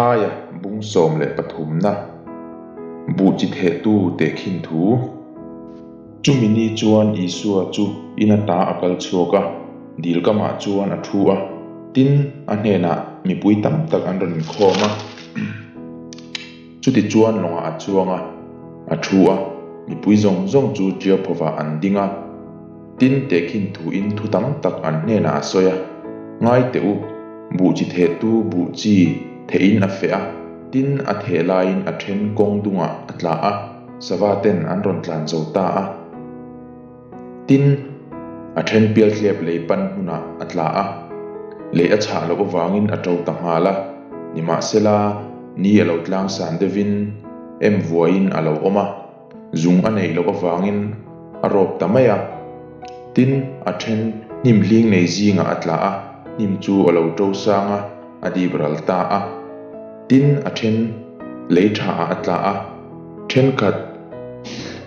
Matthaia bung 13na buh chi thehtu tehkhin thu. Chumi ni chuan Isua chu in ata a kal chhuak a, dil kamah chuan a thu a, tin, a hnenah mipui tam tak an rawn inkhawm a. Chutichuan lawngah a chuang a, a thu a, mipui zawng zawng chu ṭiauphovah an ding a. Tin, tehkhin thuin thu tam tak an hnenah a sawi a, Ngai teh u, buh chi thehtu buh chi thehin a feh a, tin a theh laiin a then kawng dungah a tla a, sava ten an rawn tlan zo ta a. Tin, a then pialtlep lei pan hmunah a tla a, lei a chhah loh avangin a to ta nghal a, nimahsela ni a lo tlangsan deuhin em vuaiin a lo awm a. Zung a neih loh avangin a rawp ta mai a. Tin, a then hnim hling nei zingah a tla a, hnim chu a lo to sang a, a dip ral ta a. Tin, a then lei thaah a tla a, thenkhat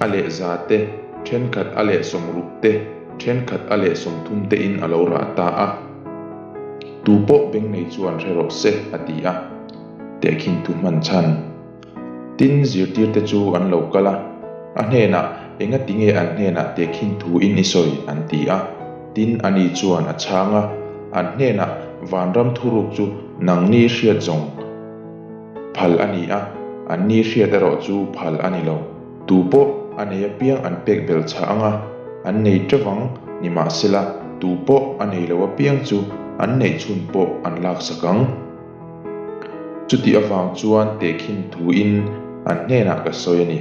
a leh za te, thenkhat a leh 60 te, thenkhat a leh 30 tein a lo rah ta a. Tu pawh beng nei chuan hre rawh se, a ti a. Tehkhin thu hman chhan. Tin, zirtirte chu an lo kal a, a hnenah, Engati nge an hnenah tehkhin thu in i sawi? an ti a. Tin, ani chuan a chhang a, An hnenah vanram thuruk chu nangni hriat zawng phal a ni a, anni hriat erawh chu phal a ni lo. Tu pawh a nei apiang an pek belh chhah ang a, an nei teuh ang, nimahsela, tu pawh a nei lo apiang chu an neih chhun pawh an laksak ang. Chutih avang chuan tehkhin thuin an hnenah ka sawi a ni.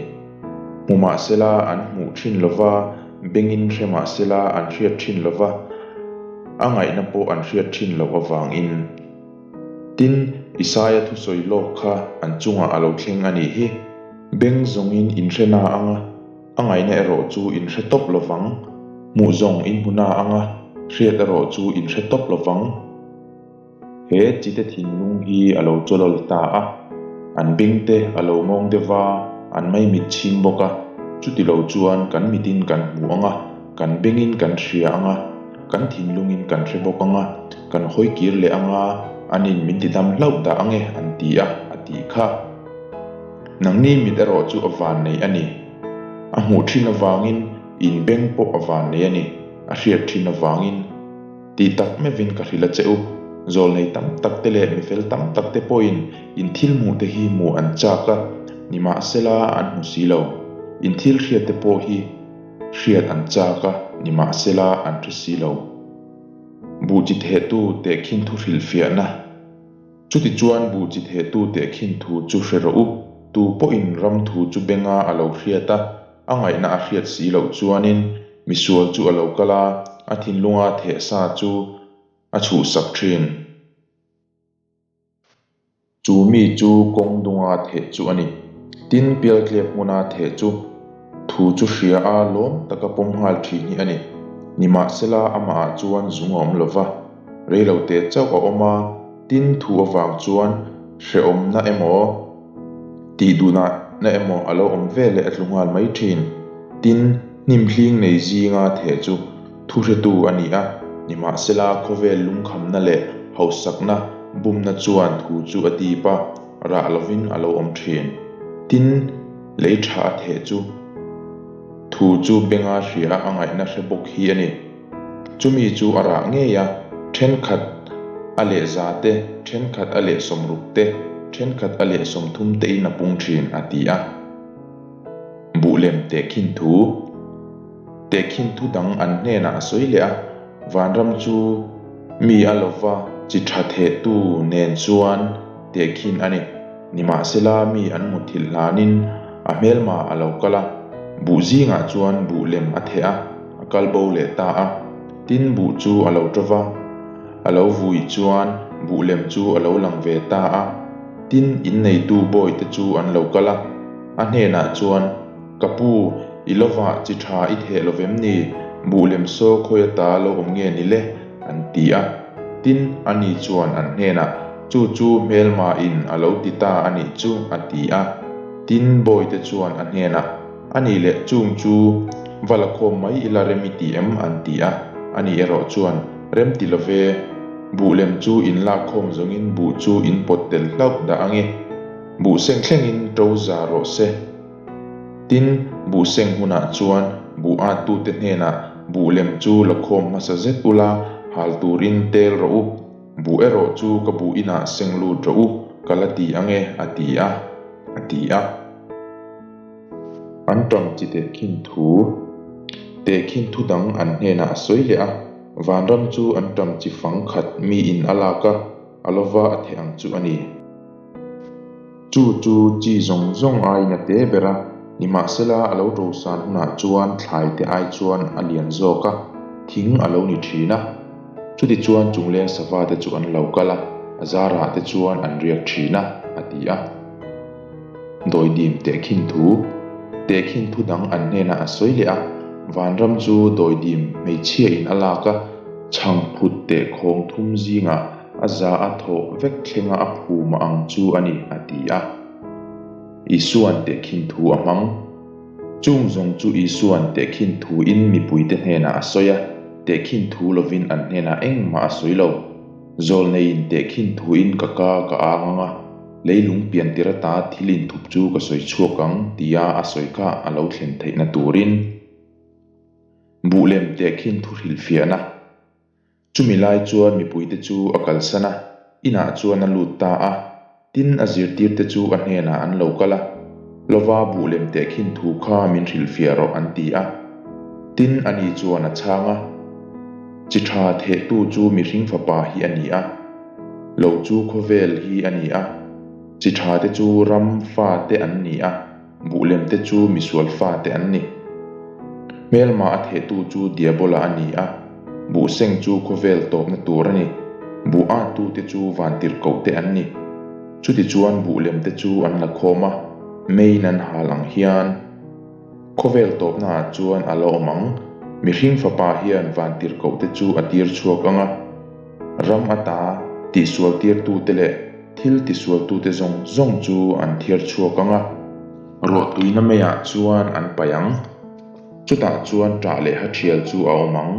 Hmu mah sela an hmuh thin lo va, bengin hre mah sela an hriat thin lo va, a ngaihna pawh an hriat thin loh avangin. Tin, Isaia thusawi lawk kha an chungah a lo thleng a nih hi. Beng zawngin in hre na ang a, a ngaihna erawh chu in hre tawp lo vang. Hmuh zawng in hmu na ang a, hriat erawh chu in hre tawp lo vang. He chite thinlung hi a lo chawlawl ta a, an bengte a lo ngawng deuh va, an maimit chhing bawk a, chuti lo chuan kan mitin kan hmu ang a, kan bengin kan hria ang a, kan thinlungin kan hre bawk ang a, kan hawi kir leh ang a, anin min ti dam hlauh dah ang e, an ti a, a tih kha. Nangni mit erawh chu a vannei a ni. A hmuh thin avangin in beng pawh a vannei a ni, a hriat thin avangin. Tih tak meuhin ka hrilh a che u. Zawlnei tam tak te leh mifel tam tak te pawhin in thil hmuh te hi hmuh an chak a, nimahsela an hmu si lo. In thil hriat te pawh hi hriat an chak a, nimahsela an hre si lo. Buh chi thehtu tehkhin thu hrilhfiahna. Chutichuan buh chi thehtu tehkhin thu chu hre rawh u. Tu pawhin ram thu chu benga a lo hriat a, A ngaihna a hriat si loh chuanin misual chu a lo kal a, a thinlunga theh sa chu a chhuhsak thin. Chu mi chu kawng dunga theh chu a ni. Tin, pialtlep hmuna theh chu thu chu hria a lawm taka pawm nghal thin hi a ni. Nimahsela amahah chuan zung a awm lo va, reilote chauh a awm a, tin thu avang chuan hrehawmna emaw, Tih duhna na emaw a lo awm ve leh a tlu nghal mai thin. Tin, hnim hling nei zinga theh chu thuhretu a ni a, nimahsela khawvel lungkhamna leh hausakna bumna chuan thu chu a dip a, rah lovin a lo awm thin. Tin, lei tha a theh chu thu chu benga hria a ngaihna hre bawk hi a ni. Chumi chu a rah ngei a, thenkhat a leh za te, thenkhat a leh 60 te, thenkhat a leh 30 tein a pung thin, a ti a. Buhlem tehkhin thu Tehkhin thu dang an hnenah a sawi leh a, Vanram chu mi a lova chi tha thehtu nen chuan tehkhin a ni. Nimahsela mi an mutthilh hlanin a hmelma a lo kal a, buh zingah chuan buhlem a theh a. A kal bo leh ta a, tin buh chu a lo ṭo va, a lo vui chuan buh lem chu a lo lang ve ta a, tin inneitu bawite chu an lo kal a, a hnenah chuan, Ka pu, i lovah chi ṭha i theh lo vem ni? Buh lem saw khawi ata lo awm nge ni le? an ti a. Tin, ani chuan an hnenah, Chu chu hmelmain a lo ti ta a nih chu, a ti a. Tin, bawite chuan a hnenah, A nih leh chung chu va la khawm mai ila rem i ti em? an ti a. Ani erawh chuan, Rem ti lo ve. Buh lem chu in lak khawm zawngin buh chu in pawt tel hlauh dah ang e. Buh seng thlengin ṭo za rawh se. Tin, buh seng hunah chuan buh attute hnenah buh lem chu la khawm hmasa zet ula, hal turin tel rawh u. Buh erawh chu ka buh inah seng lut rawh u, ka la ti ang e, a ti a, a ti a. An ṭam chi tehkhin thu tehkhin thu dang an hnenah a sawi leh a, vanram chu an ṭam chi fang khat miin a lak a, a lova a theh ang chu a ni. Chu chu chi zawng zawng aiin a te ber a, nimahsela a lo ṭosan hunah chuan thlai te ai chuan a lian zawk a, thing a lo ni ṭhin a. Chutichuan chungleng sava te chu an lo kal a, a zarah te chuan an riak ṭhin a, a ti a. Dawidim tehkhin thu, Tehkhin thu dang an hnenah a sawi leh a, Vanram chu dawidim hmeichhia in a lak a, chhangphut teh khawng thum zingah a za a thawh vek thlenga a phum ang chu a ni, a ti a. Isua'n tehkhin thu a hmang. Chung zawng chu Isua'n tehkhin thuin mipuite hnenah a sawi a, tehkhin thu lovin an hnenah engmah a sawi lo. Zawlneiin tehkhin thuin ka ka ka ang ang a, leilung pian tir ata thil inthup chu ka sawi chhuak ang tia a sawi kha a lo thlen theihna turin buh lem tehkhin thu hrilhfiahna. Chumi lai chuan mipuite chu a kalsan a, inah chuan a lut ta a, tin a zirtirte chu a hnenah an lo kal a, Lova buh lem tehkhin thu kha min hrilhfiah rawh an ti a. Tin ani chuan a chhang a, Chi tha thehtu chu mihring fapa hi a ni a. Lo chu khawvel hi a ni a, chi tha te chu ram fa te an ni a, buhlem te chu misual fa te an ni. Hmelma a thehtu chu Diabola a ni a, buhseng chu khawvel tawpna tur a ni, buh atu te chu vantirhkoh te an ni. Chutichuan buhlem te chu an la khawm a, meiin an hal ang hian. Khawvel tawpnaah chuan a la awm ang. Mihring fapa hian vantirhkoh te chu a tir chhuak ang a, ram ata tihsual tirtute leh thil tisualtute zawng zawng chu an thiar chhuak ang a, ruahtuina meiah chuan an paih ang. Chutah chuan ṭah leh hathial chu a awm ang.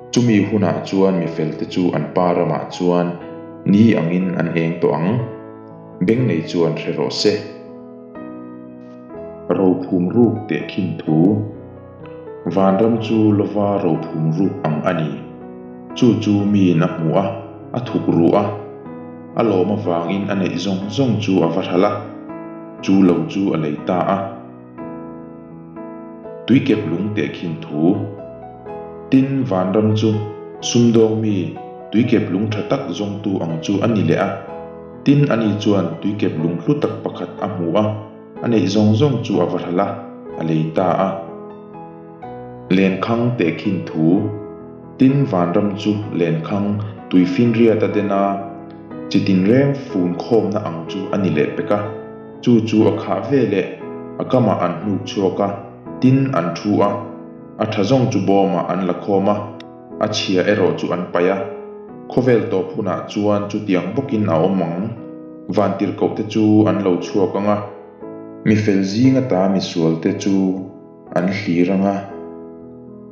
Chumi hunah chuan mifelte chu an pa ramah chuan ni angin an eng tawh ang. Beng nei chuan hre rawh se. Rophum ruk tehkhin thu. Vanram chu lova rophum ruk ang a ni. Chu chu miin a hmu a, a thuk ru a. A lawm avangin a neih zawng zawng chu a va hral a, chu lo chu a lei ta a. Tuikep lung tehkhin thu. Tin, vanram chu sumdawng mi tuikep lung tha tak zawngtu ang chu a ni leh a. Tin, ani chuan tuikep lung hlu tak pakhat a hmu a, a neih zawng zawng chu a va hral a, a lei ta a. Lenkhang tehkhin thu, Tin, vanram chu lenkhang tuifinriat a den a, chi tinreng fun khawmna ang chu a ni leh pek a, chu chu a khah ve leh a kamah an hnuk chhuak a, tin an thu a, a tha zawng chu bawmah an la khawm a. A chhia erawh chu an paih a, khawvel tawp hunah chuan chutiang bawkin a awm ang. Vantirhkohte chu an lo chhuak ang a. Mi fel zing ata misualte chu an hlir ang a,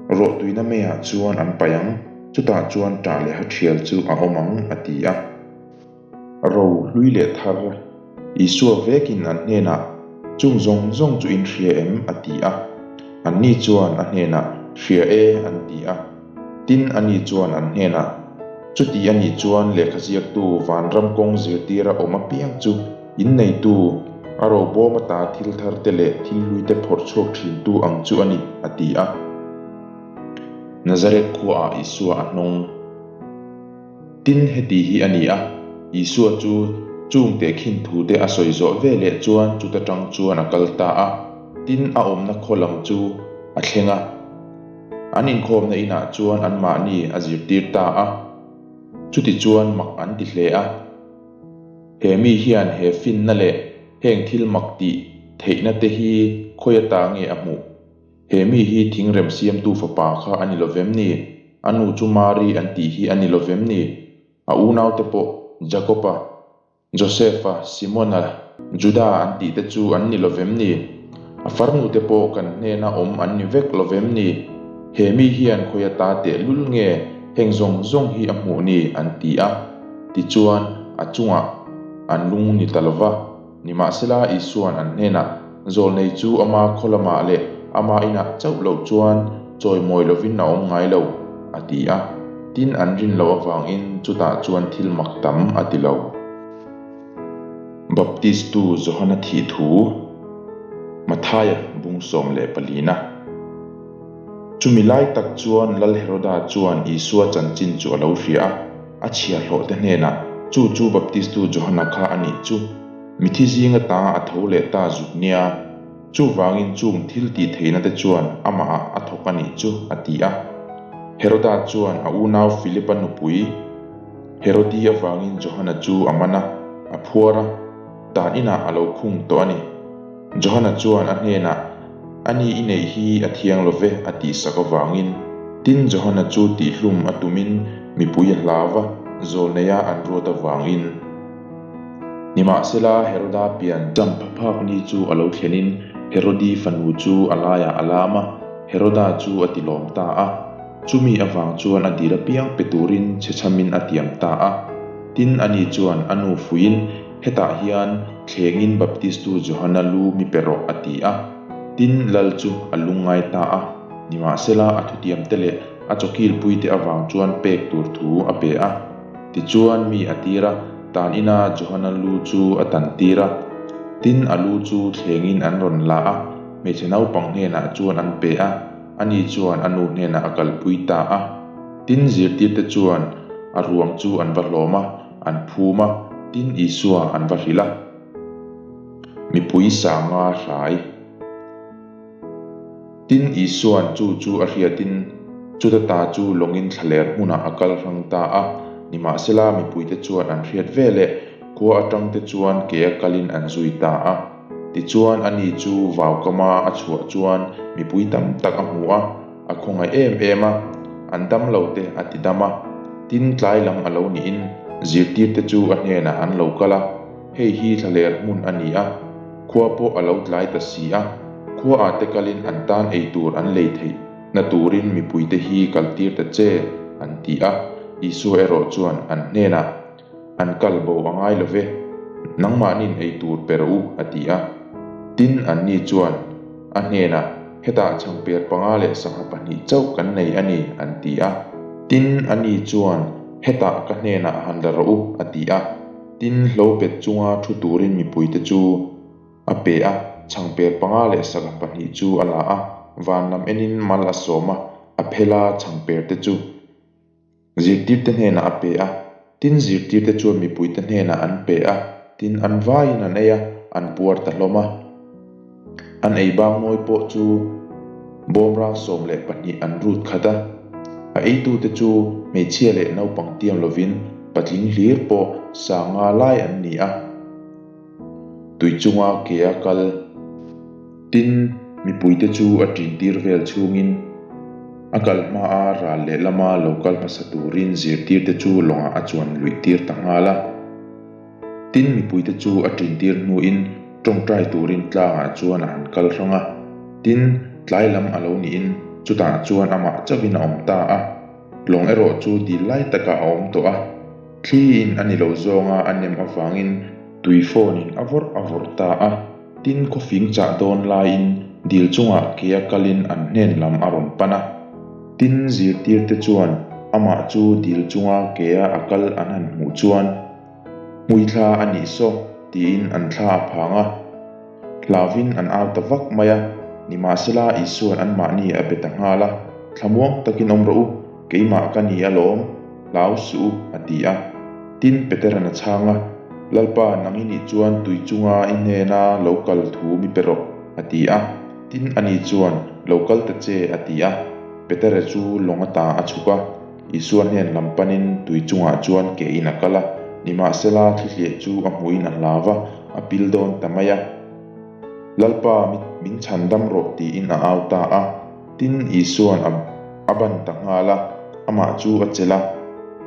rawhtuina meiah chuan an paih ang, chutah chuan ṭah leh hathial chu a awm ang, a ti a. Ro hlui leh thar Isua vekin an hnenah, Chung zawng zawng chu in hria em? a ti a. Anni chuan a hnenah, Hria e, an ti a. Tin, ani chuan an hnenah, Chuti a nih chuan lehkha ziaktu vanram kawng zirtira awm apiang chu in neitu, a robawm ata thil thar te leh thil hlui te phawrh chhuak thintu ang chu a ni, a ti a. Nazareth khuaah Isua a hnawng. Tin, heti hi a ni a, Isua chu chung tehkhin thute a sawi zawh ve leh chuan chuta tang chuan a kal ta a, tin a awmna khaw lam chu a thleng a. An inkhawmna inah chuan anmahni a zirtir ta a, chutichuan mak an ti hle a. He mi hian he finna leh heng thil mak tih theihna te hi khawi ata nge a hmuh? He mi hi thingrem siamtu fapa kha a ni lo vem ni? A nu chu Mari an tih hi a ni lo vem ni? A unaute pawh Jakob-a, Joseph-a, Simon-a, Juda an tih te chu an ni lo vem ni? A farnute pawh kan hnena awm an ni vek lo vem ni? He mi hian khawi ata tehlul nge heng zawng zawng hi a hmuh ni? an ti a. Tichuan, a chungah an lung ni ta lo va. Nimahsela, Isua'n an hnenah, Zawlnei chu ama khaw lamah leh ama inah chauh loh chuan chawimawi lovin a awm ngai lo, a ti a. Tin, an rin loh avangin chutah chuan thil mak tam a ti lo. Baptistu Johana thih thu, Mathaia bung 14na. Chumi lai tak chuan Lal Heroda chuan Isua chanchin chu a lo hria a, a chhiahhlawhte hnenah, Chu chu Baptistu Johana kha a nih chu. Mithi zinga ta a tho leh ta zuk nia. Chuvangin chung thil tih theihna te chuan amahah a thawk a nih chu, a ti a. Heroda chuan a unau Philipa nupui Herodi avangin Johana chu a man a, a phuar a, tan inah a lo khung tawh a ni. Johana chuan a hnenah, A ni i neih hi a thiang lo ve, a tihsak avangin. Tin, Johana chu tihhlum a tumin mipui a hlau va, zawlneia an ruat avangin. Nimahsela, Heroda pian champha phak ni chu a lo thlenin Herodi fanu chu a laiah a lam a, Heroda chu a tilawm ta a. Chumi avang chuan a dil apiang pe turin chhechhamin a tiam ta a. Tin, ani chuan a nu fuiin, Hetah hian thlengin Baptistu Johana lu mi pe rawh a ti a. Tin, Lal chu a lungngai ta a. Nimahsela, a thutiamte leh a chawkilpuite avang chuan pek tur thu a pe a. Tichuan, mi a tir a, tan ina Johana lu chu a tan tir a. Tin, a lu chu thlengin an rawn la a, hmeichhe naupang hnenah chuan an pe a, ani chuan a nu hnenah a kalpui ta a. Tin, zirtirte chuan a ruang chu an va hlawm a. An phum a, tin Isua an va hrilh a. Mipui sanga hrai. Tin Isua'n chu chu a hriatin chuta ta chu lawngin thlaler hmunah a kal hrang ta a. Nimahsela mipuite chuan an hriat veleh khua atangte chuan ke a kalin an zui ta a. Tichuan ani chu vaukama a chhuah chuan mipui tam tak a hmu a. A khawngaih em em a, an dam lo te a ti dam a. Tin, tlai lam a lo niin zirtirte chu a hnenah an lo kal a, hei hi thlaler hmun a ni a, khua pawh a lo tlai ta si a, khuaah te kalin an tan ei tur an lei theih na turin mipuite hi kaltir ta che, an ti a. Isua erawh chuan an hnenah, An kal bo a ngai lo ve, nangmahni'n ei tur pe rawh u, a ti a. Tin, anni chuan a hnenah, Hetah chhangper panga leh sangha pahnih chauh kan nei a ni, an ti a. Tin, ani chuan, Hetah ka hnenah han la rawh u, a ti a. Tin, hlo bet chunga thu turin mipuite chu a pe a, chhangper panga leh sangha pahnih chu a la a, van lam enin mal a sawm a, a phel a, chhangperte chu. Zirtirte hnenah a pe a, tin zirtirte chuan mipuite hnenah an pe a, tin an vaiin an ei a, an puar ta hlawm a. An ei bang mawi pawh chu bawmrang 12 an rut khat a, a eitute chu hmeichhia leh naupang tiam lovin patling hlir pawh sanga lai an ni a. Tui chunga ke a kal. Tin, mipuite chu a ṭintir vel chhungin a kal hmaa ral lehlama lo kal hmasa turin zirtirte chu lawngah a chuan luihtir ta nghal a. Tin, mipuite chu a ṭintir hnuin ṭawngṭai turin tlangah chuan a han kal hrang a. Tin, tlai lam a lo niin chutah chuan amah chauhin a awm ta a. Lawng erawh chu dil lai takah a awm tawh a. Thliin a ni lo zawnga a nem avangin tui phone-in a vawrh a vawrh ta a. Tin, khawfing chah dawn laiin dil chungah ke a kalin an hnen lam a rawn pan a. Tin, zirtirte chuan amah chu dil chunga ke a a kal an han hmuh chuan, Hmuithla a nih saw, tiin an thla a phang a. Hlauvin an au ta vak mai a, nimahsela Isua'n anmahni a be ta nghal a, Thlamuang takin awm rawh u, keimah ka ni alawm, hlau suh u, a ti a. Tin, Petera'n a chhang a, Lalpa, nang i nih chuan tui chunga i hnena lo kal thu mi pe rawh, a ti a. Tin, ani chuan, Lo kal ta che, a ti a. Petera chu lawng ata a chhuk a, Isua hnen lam panin tui chungah chuan kein a kal a, nimahsela thlihliah chu a hmuhin a hlau va, a pil dawn ta mai a. Lalpa, min chhan dam rawh, tiin a au ta a. Tin, Isua'n a a ban ta nghal a, amah chu a chelh a.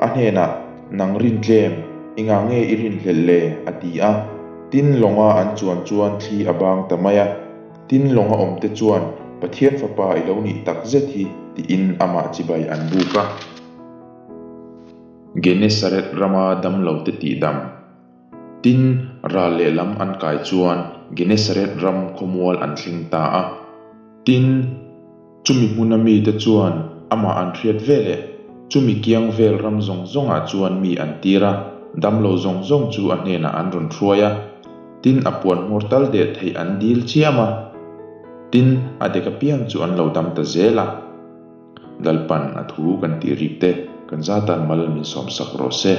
A hnenah, Nang rintlem, i ngah nge i rinhlelh le? a ti a. Tin, lawnga an chuan chuan thli a bang ta mai a. Tin, lawnga awmte chuan, Pathian Fapa i lo nih tak zet hi, tiin amah chibai an buk a. Genesaret rama damlote tihdam. Tin, ral lehlam an kai chuan Genesaret ram khawmual an thleng ta a. Tin, chumi hmuna mite chuan amah an hriat veleh chumi kiang vel ram zawng zawngah chuan mi an tir a, damlo zawng zawng chu a hnenah an rawn hruai a. Tin, a puan hmawr tal deh theih an dil chiam a. Tin, a dek apiang chu an lo dam ta zel a. Lalpan a thu kan tih rik te kan zatan mal min sawmsak rawh se.